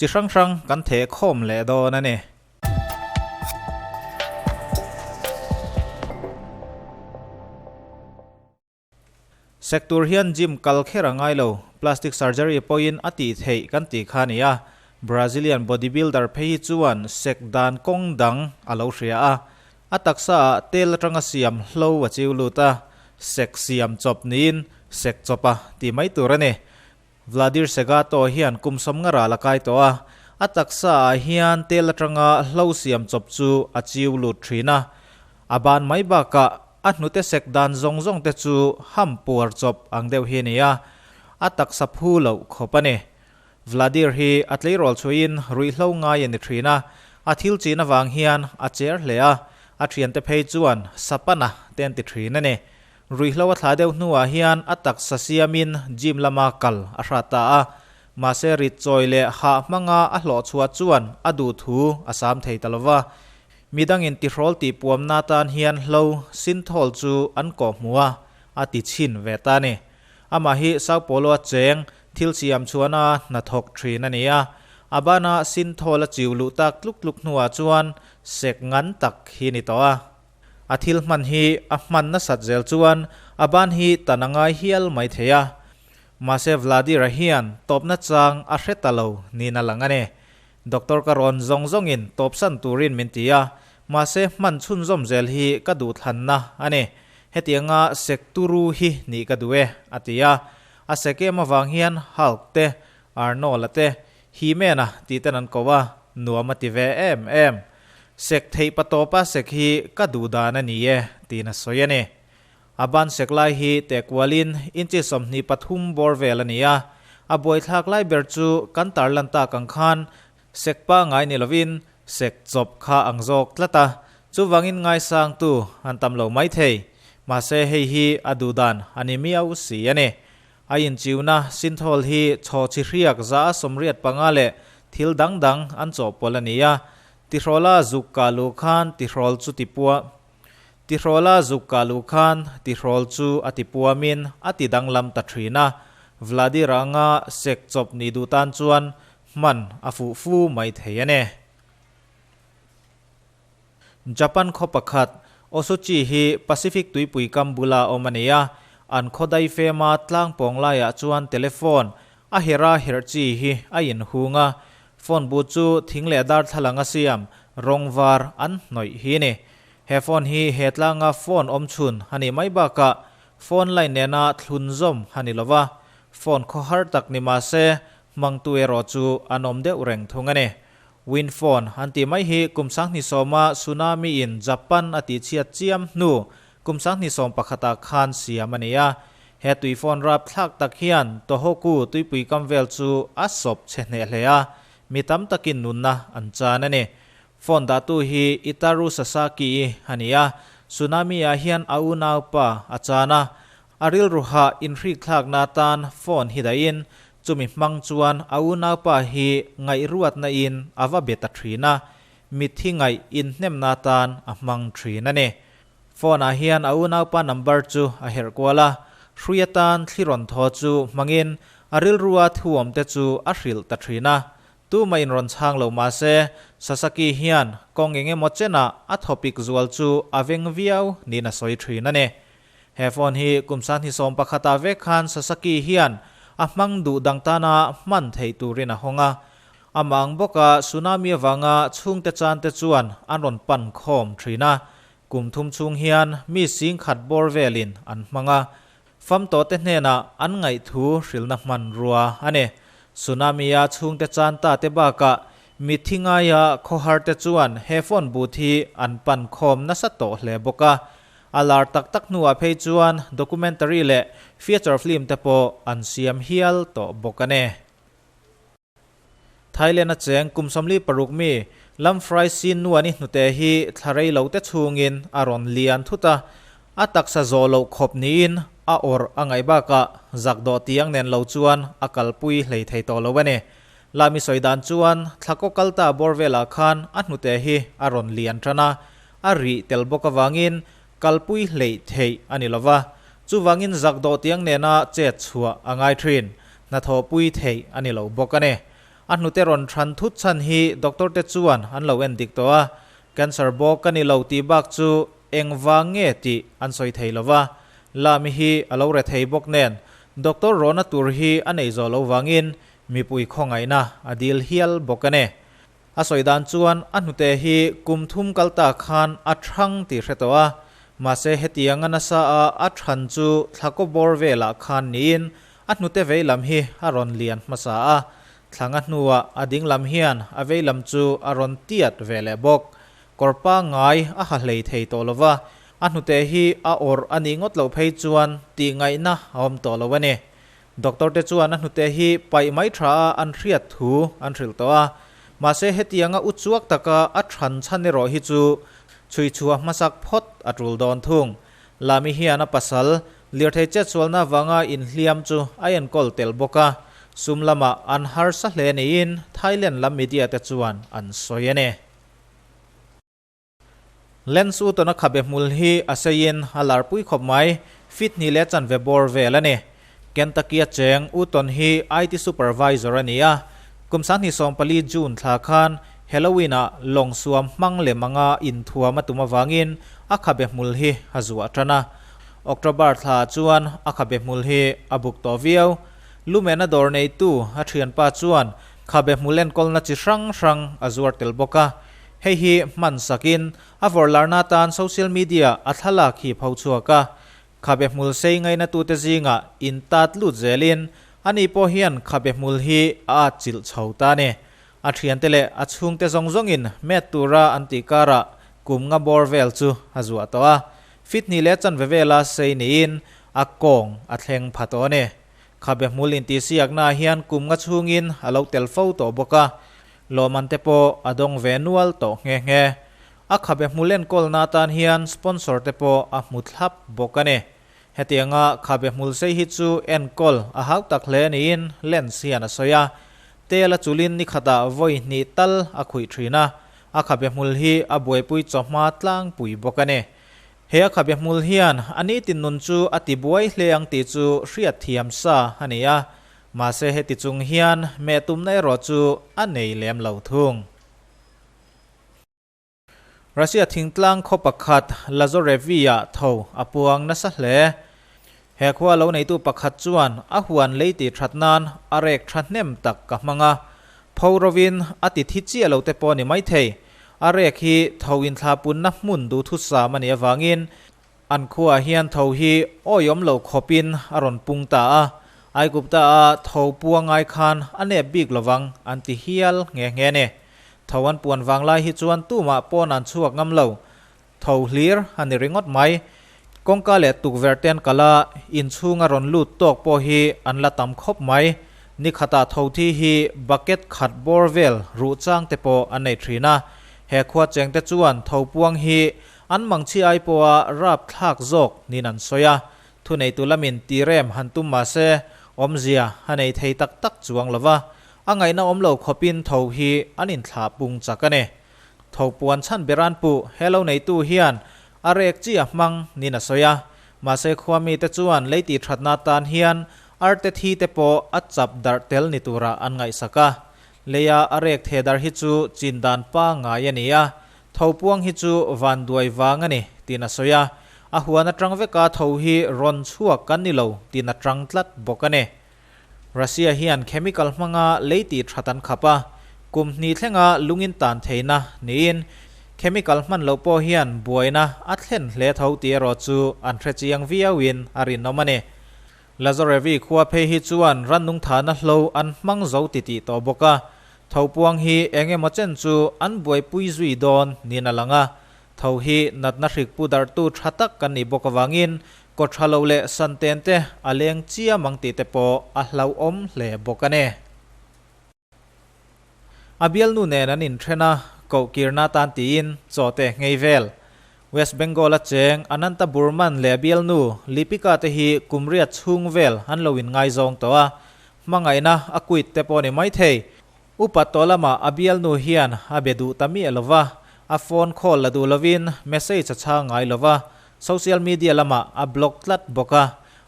chi hrang hrang kan theh khawm leh dawn a ni. Sek tur hian gym kal kher a ngai lo, plastic surgery pawhin a tih theih kan tih kha a ni a, Brazilian bodybuilder phei hi chuan sek dan kawng dang a lo hria a, a taksa ah tel atanga siam hlo a chiu lut a, sek siam chawp niin sek chawp a tih mai tur a ni. Vladir Segato hian kum sawmnga ral a kai tawh a, a taksa ah hian tel atanga hlo siam chawp chu a chiu lut thin a, a ban mai bakah a hnute sek dan zawng zawng te chu ham puar chawp ang deuh hi a ni a, a taksa phu loh khawp a ni. Vladir hi a tleirawl chhuiin ruihhlo ngai a ni thin a, a thil chin avang hian a cher hle a, a thiante phei chuan Sapana te an ti thin a ni. Ruihhlo a thlah deuh hnuah hian a taksa siamin gym lama kal a hrat ta a, mahse rit chawi leh hah hmanga a hlawh chhuah chuan a duh thu a sam thei ta lova. Midangin tihrawl tih puamna tan hian hlo sinthawl chu an kawh hmu a, a ti chhin ve ta a ni. Amah hi Sao Paulo-a cheng thil siam chhuahna hnathawk thin a ni a, a bana sinthawl a chiu luh tak tluk tluk hnuah chuan sek ngan tak hi ni tawh a. A thil hman hi a hman nasat zel chuan a ban hi tan a ngai hial mai thei a. Mahse Vladira hian tawpna chang a hre ta lo niin a lang a ni. Doctor ka rawn zawng zawngin tawpsan turin min ti a, mahse hman chhunzawm zel hi ka duhthlanna a ni. Hetianga sek turu hi nih ka duh e, a ti a. A sek em avang hian Hulk te, Arnold-a te, He-Man-a tih ten an ko a, nuam a ti ve em em. Sek theih pa tawpa sek hi ka duh dan a ni e, tiin a sawi a ni. A ban sek lai hi teh kualin inchi 23 bawr vel a ni a, a buaithlak lai ber chu kan tarlan tak ang khan sek pangai ni lovin sek chawp kha ang zawk tlat a, chuvangin ngaisangtu an tam lo mai thei. Mahse hei hi a duh dan a ni miau si a ni. A inchiuna Sinthawl hi chhaw chi hriak za a 85 leh thil dang dang an chawhpawlh a ni a, tihrawla zuk kah luh khan tihrawl chu tipua Tihrawla zuk kah luh khan tihrawl chu a tipuamin a ti danglam ta thin a, Vladir anga sek chawp nih duh tan chuan hman a fuh fu mai thei a ni. Japan khaw pakhat, Osuchi hi Pacific tuipui kam bula awm a ni a, an khaw daifema tlang pawng laiah chuan telephone a hera herh chi hi a inhung a, phone bu chu thing leh darthlalang a siam rawng var an hnawih hi a ni. He phone hi he tlanga phone awm chhun a nih mai bakah phone line nena thlun zawm a ni lova, phone khaw har tak ni mah se hmangtu erawh chu an awm deuh reng thung a ni. Wind phone an tih mai hi kum 2010-a tsunami in Japan a tihchhiat chiam hnu kum 2011-ah khan siam a ni a. He tui phone rap thlak tak hian Tohoku tuipui kam vel chu a sawp chhe hneh hle a, mi tam takin nunna an chan a ni. Phone dahtu hi Itaru Sasaki-i a ni a, tsunami-ah hian a unaupa a chan a. A rilruha inhrikthlakna atan phone hi dahin chumi hmang chuan a unaupa hi ngaihruatna in a va be ta thin a, mitthi ngaih inhnemna atan a hmang thin a ni. Phone-ah hian a unaupa number chu a herh kual a, hrui atan thli rawn thaw chu hmangin a rilrua thuawmte chu a hrilh ta thin a. Tuma in rawn chhang lo mah se, Sasaki hian kawng eng emaw chenah a thawpik zual chu a veng viau niin a sawi thin a ni. He phone hi kum 2011-ah vek khan Sasaki hian a hmang duh dang tana hman theih turin a hawng a. Amah ang bawka tsunami avanga chhungte chante chuan an rawn pan khawm thin a. Kum thum chhung hian mi sing khat bawr velin an hmang a. Fam tawhte hnenah an ngaihthu hrilhna hmanrua a ni. Tsunami-a chhungte chan ta te bakah mitthi ngaia khawhar te chuan he phone booth hi an pan khawm nasa tawh hle bawk a. A lar tak tak hnuah phei chuan documentary leh feature film te pawh an siam hial tawh bawk a ni. Thailand-a cheng kum 46 mi Lamfrai Sin Nuani hnute hi thla rei lo te chhungin a rawn lian thut a, a taksa zawh loh khawp niin a awrh a ngaih bakah zak dawh tiang nen lo chuan a kalpui hlei thei tawh lo a ni. Lami sawi dan chuan thla kaw kal ta bawr velah khan a hnute hi a rawn lian tan a, a rih tel bawk avangin kalpui hleih theih a ni lova, chuvangin zak dawh tiang nena chet chhuah a ngai thin. Hnathawhpui theih a ni lo bawk a ni. A hnute rawn than thut chhan hi doctor te chuan an lo en dik tawh a, cancer bawk a ni lo tih bak chu engvang nge tih an sawi thei lo va. Lami hi a lo re thei bawk nen doctor rawhna tur hi a nei zawh lo vangin mipui khawngaihna a dil hial bawk a ni. A sawi dan chuan a hnute hi kum thum kal ta khan a thang tih hre tawh a, mahse hetianga nasa a a than chu thlakaw bawr velah khan niin a hnute vei lam hi a rawn lian hmasa a, thlanga hnuah a ding lam hian a vei lam chu a rawn tiat ve leh bawk. Kawr pangngai a ha hlei thei tawh lo va, a hnute hi a awrh a nih ngawt loh phei chuan tih ngaihna a awm tawh lo a ni. Doctor te chuan a hnute hi paih mai tha a an hriat thu an hrilh tawh a, mahse hetianga u chuak taka a than chhan erawh hi chu chhui chhuah hmasak phawt a tul dawn thung. Lami hian a pasal lirthei chetsualna avanga inhliam chu a enkawl tel bawk a, sum lamah an harsa hle niin Thailand lam media te chuan an sawi a ni. Lens u tawna khabe hmul hi a seiin a larpui khawp mai, feet hnih leh chanve bawr vel a ni. Kentucky a cheng U Tawn hi IT supervisor a ni a, kum 2014 June thla khan Halloween ah lawng suam hmang lem anga inthuam a tum avangin a khabe hmul hi a zuah tan a. October thla chuan a khabe hmul hi a buk tawh viau. Lumen a dawr neitu a thianpa chuan khabe hmul enkawlna chi hrang hrang a zuar tel bawk a. Hei hi hman sakin a vawrhlarna atan social media a thlalak hi pho chhuak a, khabe hmul sei ngainatute zingah in tat lut zelin ani pawh hian khabe hmul hi a at chilh chho ta a ni. A thiante leh a chhungte zawng zawngin met tura an tih karah kum nga bawr vel chu a zuah tawh a, fit hnih leh chanve vela sei niin a kawng a thleng pha tawh a ni. Khabe hmul intihsiaknaah hian kum nga chhungin a lo tel fo tawh bawk a, Lawmman te pawh a dawng ve nual tawh nghe nghe. A khabe hmul enkawlna atan hian sponsor te pawh a hmu thlap bawk a ni. Hetianga khabe hmul sei hi chu enkawl a hau tak hle niin Lens hian a sawi a. Tel a chulin ni khatah vawi hnih tal a khuih thin a, a khabe hmul hi a buaipui chawhma tlangpui bawk a ni. He a khabe hmul hian a nitin nun chu a tibuai hle ang tih chu hriatthiam sa a ni a, Mahse heti chung hian meh tumna erawh chu a nei lem lo thung. Russia thingtlang khaw pakhat Lazorevi-ah tho a puang nasa hle. He khua lo neitu pakhat chuan a huan lei tih that nan a rek tha hnem tak ka hmang a, pho rovin a ti thi chiah lo te pawh ni maithei. A rek hi tho inthlapunna hmun duhthusam a nih avangin An khuaah hian tho hi awihawm lo khawpin a rawn pung ta a, Aigupta-a tho pua ngai khan a nep bik lovang an ti hial nghe nghe ni. Tho an puan vang lai hi chuan tumah pawn an chhuak ngam lo. Tho hlir a ni ringawt mai. Kawngka leh tukverh te an kal a, inchhung a rawn lut tawk pawh hi an la tam khawp mai. Ni khatah tho thi hi bucket khat bawr vel ruh chang te pawh an nei thin a. He khua chengte chuan tho puang hi An mangchhi ai pawha rap thlak zawk niin an sawi a, thuneitu lamin tirem han tum mah se awmzia a nei thei tak tak chuang lo va, a ngaihna awm lo khawpin tho hi an inthlah pung chak a ni. Tho puan chhan beran puh he lo neitu hian a rek chi a hmang niin a sawi a, mahse khua mite chuan lei tih thatna atan hian arte thi te pawh a chap darh tel ni turah an ngaihsak a, leia a rek theh darh hi chu chin dan pangngai a ni a, Tho puang hi chu van duai vang a ni, tiin a sawi a. A huan atang veka tho hi rawn chhuak kan ni lo, tiin a tang tlat bawk a ni. Russia hian chemical hmanga lei tih that an khap a, kum hnih thlenga lungin tan theihna niin chemical hman loh pawh hian buaina a thlen hle tho tih erawh chu an hre chiang viauin a rinawm a ni. Lazarevi khua phei hi chuan rannung thahna hlo an hmang zo titih tawh bawk a, Thopuang hi eng emaw chen chu an buaipui zui dawn niin a lang a, tho hi natna hrik pu darhtu tha tak kan nih bawk avangin kaw tha lo leh santen te a leng chiam ang tih te pawh a hlauhawm hle bawk a ni. A bialnu nen an inthen a, koh kirna atan tiin chaw te nghei vel. West Bengal a cheng Ananta Burman leh a bialnu Lipika te hi kum riat chhung vel an lo inngaizawng tawh a, Hmangaihna a quit te pawh ni maithei. Upa tawh lamah a bialnu hian a be duh ta miah lo va, a phone call la duh lovin message a chhang ngai lo va, social media lamah a block tlat bawk a.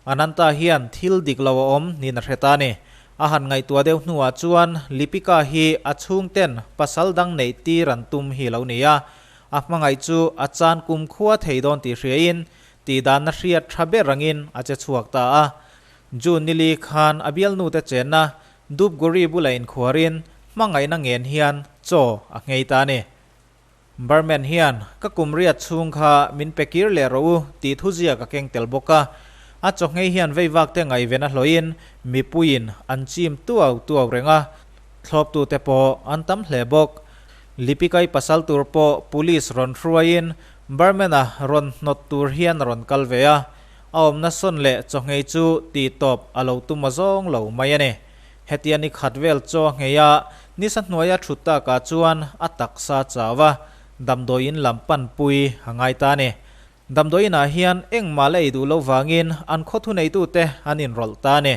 Ananta hian thil dik lo a awm niin a hre ta a ni. A han ngaihtuah deuh hnuah chuan Lipika hi a chhungten pasal dang neih tir an tum hi lo ni a, a hmangaih chu a chan kumkhua thei dawn tih hriain tihdanna hriat tha ber angin a che chhuak ta a. June nili khan a bialnute chenna Dhupguri bula inkhuarin hmangaihna ngen hian chaw a nghei ta a ni. Barman hian, Ka kum riat chhung kha min pe kir leh rawh u, tih thuziak a keng tel bawk a. A chawhnghei hian veivak te ngaihven a hlawhin mipuiin an chim tuau tuau reng a, thlawptute pawh an tam hle bawk. Lipikai pasal tur pawh police rawn hruaiin Barman-a rawn hnawt tur hian a rawn kal ve a, a awmna sawn leh chawhnghei chu tihtawp a lo tum a zawng lo mai a ni. Hetia ni khat vel chaw ngheia nisa hnuaia thut takah chuan a taksa chau a, damdawiin lam panpui a ngai ta a ni. Damdawiinah hian engmah la ei duh lo vangin an khaw thuneitute an inrawlh ta a ni.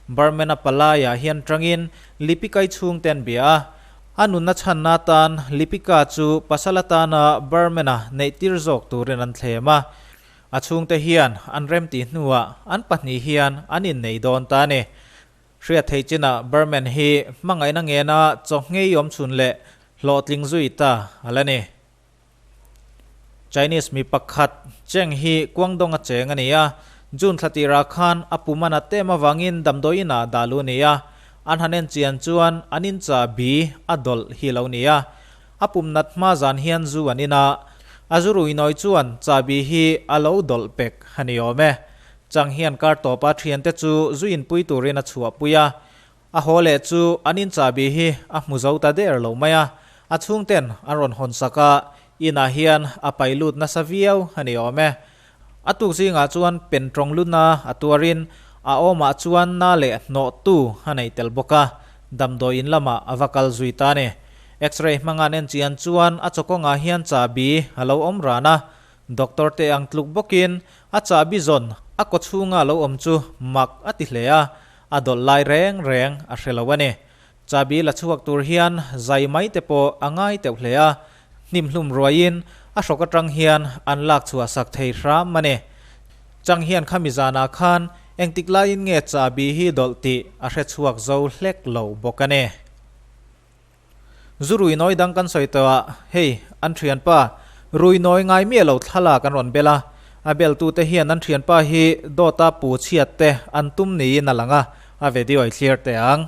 Barman-a palaiah hian tangin Lipika-i chhungte an bia a, a nunna chhanna atan Lipika chu pasal atana Barman-a neihtir zawk turin an thlem a. A chhungte hian an remtih hnuah an pahnih hian an innei dawn ta a ni. Hriat theih chinah Berman hi hmangaihna ngena chaw nghei awm chhun leh hlawhtling zui ta a la ni. Chinese mi pakhat Cheng hi Guangdong a cheng a ni a, June thla tirah khan a pum a nat em avangin damdawiin ah dah lu a ni a, an han en chian chuan an in chahbi a dawlh hi lo ni a. A pum nat hma zan hian zu an in a, a zu rui nawi chuan chahbi hi a lo dawlh pek a ni awm e. Chang hian kar tawpa thiante chu zu inpui turin a chhuahpui a, a haw leh chu an in chahbi hi a hmu zo ta der lo mai a, a chhungten an rawn hawn sak a, inah hian a pai lut nasa viau a ni awm e. A tuk zingah chuan pen tawng luna a tuarin a awmah chuan na leh hnawhtu a nei tel bawk a, damdawiin lamah a va kal zui ta a ni. X-ray hmanga an en chian chuan a chawkawngah hian chahbi a lo awm ran a, Doctor te ang tluk bawkin a chahbi zawn a kawchhunga lo awm chu mak a ti hle a, a dawlh lai reng reng a hre lo a ni. Chahbi la chhuak tur hian zai mai te pawh a ngai teuh hle a, hnimhlum ruaiin a hrawk atang hian an lak chhuah sak thei hram a ni. Chang hian khami zanah khan engtik laiin nge chahbi hi dawlh tih a hre chhuak zo hlek lo bawk a ni. Zu rui nawi dang kan sawi tawh a, hei, an thianpa, rui nawi ngai miah lo thlalak an rawn bel a, a beltute hian an thianpa hi dawta pu chhiat te an tum niin a lang a, a video i thlir teh ang.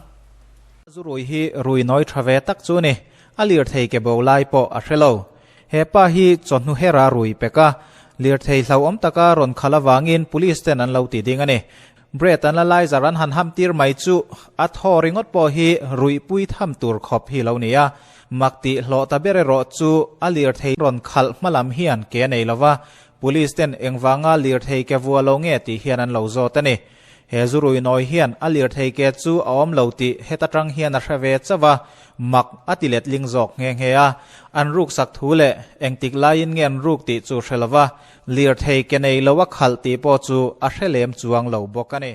Zu rui hi rui nawi tha ve tak chu ni, a lirthei ke bo lai pawh a hre lo. He pa hi chawhnu hera rui pek a, lirthei hlauhawm taka rawn khalh avangin police ten an lo ti ding a ni. Bread an la lai zar an han ham tir mai chu a thaw ringawt pawh hi ruihpui tham tur khawp hi lo ni a. Mak tih hlawh ta ber erawh chu a lirthei rawn khalh hma lam hian ke a nei lova, Police ten engvanga lirthei ke vua lo nge tih hian an lo zawt a ni. He zurui nawi hian a lirthei ke chu a awm lo tih heta tang hian a hre ve chauh a, mak a ti letling zawk nghe nghe a. An ruksak thu leh engtik laiin nge an ruk tih chu hre lova, Lirthei ke nei lo a khalh tih pawh chu a hre lem chuang lo bawk a ni.